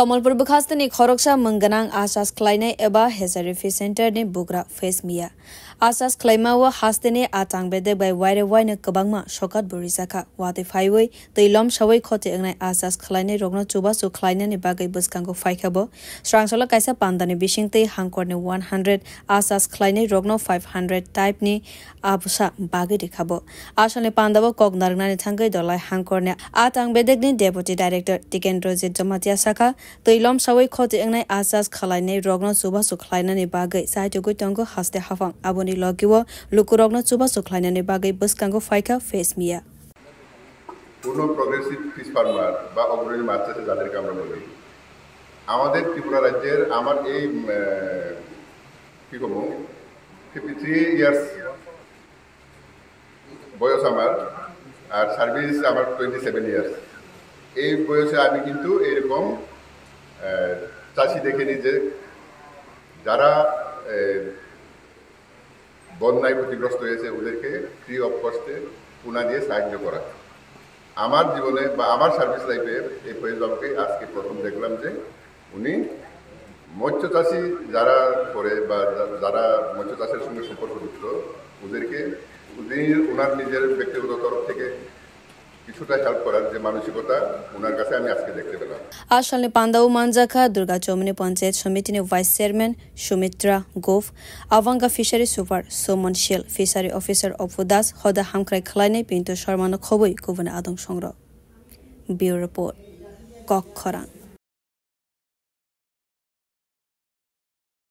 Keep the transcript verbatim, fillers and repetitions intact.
Kamalpur bwkhasteni khoroksa mwng gwnang asas khlainai eba H R F Centre ni bugra Face Miya. Asas khlaima o hasteni atang bedek bai waire waino kwbangma sokat bo rijakha. Watwi phaiwi twi lomsawi khoti wngnai asas khlainai rokno chubachu khlainani bagwi bwskango phaikha bo. Srangsola kaisa pandani bisingtwi hangkorni one hundred asas khlainai rokno five hundred type ni abusa bagwi rikha bo. Asalni pandao kok narwknani thangwi Dolai hangkorni atang bedekni Deputy Director Tikendrajit Jamatia sakha, twi lomsawi khoti wngnai asas khlainai rokno chubachu khlainani bagwi chaitugwi tongo haste haphang. Aboni logio lukurokno chubachu khlainani bagwi bwskango phaikha Face Miya. পূর্ণ progressive fish farmer বা অগ্রণী মাছ চাষি যাদেরকে আমরা বলি, আমাদের ত্রিপুরা রাজ্যের আমার এই উম, আহ, কি বলবো, ফিফটি থ্রি ইয়ার্স বয়স আমার, আর সার্ভিস আমার টোয়েন্টি সেভেন ইয়ার্স। এই বয়সে আমি কিন্তু এইরকম আহ, চাষি দেখিনি যে যারা আহ, বন্যায় ক্ষতিগ্রস্ত হয়েছে ওদেরকে ফ্রি অফ কস্টে পোনা দিয়ে সাহায্য করা। আমার জীবনে বা আমার সার্ভিস লাইফে এই ফয়েজ বাবুকে আজকে প্রথম দেখলাম যে উনি মৎস্য চাষি যারা করে বা যা- যারা মৎস্য চাষের সঙ্গে সম্পর্কযুক্ত ওদেরকে উনি ওনার নিজের ব্যক্তিগত তরফ থেকে কিছুটা হেল্প করার যে মানসিকতা ওনার কাছে আমি আজকে দেখতে পেলাম। Asalni pandao manjakha Durga Chomoni Panchayat Somitini Vice Chairman Sumitra Gop, Avanga Fishery Super Suman Shil, Fishery Officer Opu Das, hoda hamkrai khlainai Pintu Sharma no khobwi kubun adong songrok. Bureau Report, Kok Khorang.